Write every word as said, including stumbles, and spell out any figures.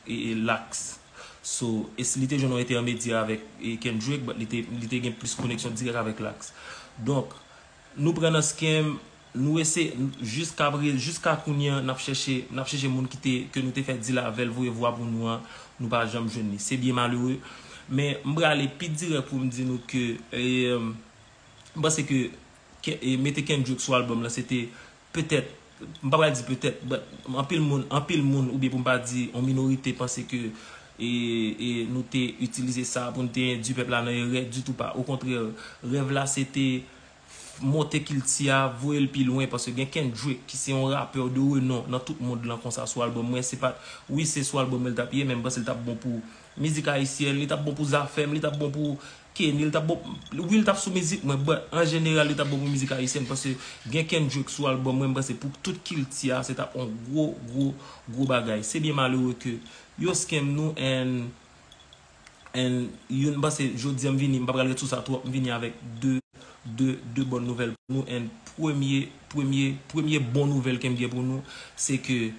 e, e, Lax. So, e si li te jwenn yon entèmedya avèk e, Kendrick, but li te, li te gen plis koneksyon dirèk avèk Lax. Donk, nou pran nan scam, nou ese, jiska pre, jiska kounye a, n ap chèche, n ap chèche moun ki te, ke nou te fè deal avè l, voye vwa pou nou an, nou pa janm jwenn li. Se byen malere. Men, m prale pi dirèk pou m di nou ke, e, m panse ke, ke e, mete Kendrick sou album lan, se te petèt, m pa pral di petèt, but anpil moun, anpil moun, oubyen pou m pa di yon minorite, panse ke e, e nou te itilize sa pou n te endui pèp la nan erè, ditou pa. Okontrè, rèv la se te monte kilti a, voye l pi lwen, paske gen Kendrick, ki se yon rapè de renon nan tout mond lan konsa sou album mwen, se pa, wi, se sou album mwen l t ap ye, men m panse l t ap bon pou mizik ayisyèn, li t ap bon pou Zafèm, li t ap bon pou Kenny, li t ap bon, wi, li t ap sou mizik mwen, but an jeneral, li t ap bon pou mizik ayisyèn, paske gen Kendrick sou album mwen, m panse pou tout kilti a, se t ap yon gwo, gwo, gwo bagay. Se byen malere ke yo scam nou, and, and youn, m panse, jodi a m vini, m pa pral ret sou sa twòp, m vini avèk de, de, de bòn nouvèl pou nou, and premye, premye, premye bon nouvèl ke m gen pou nou, se ke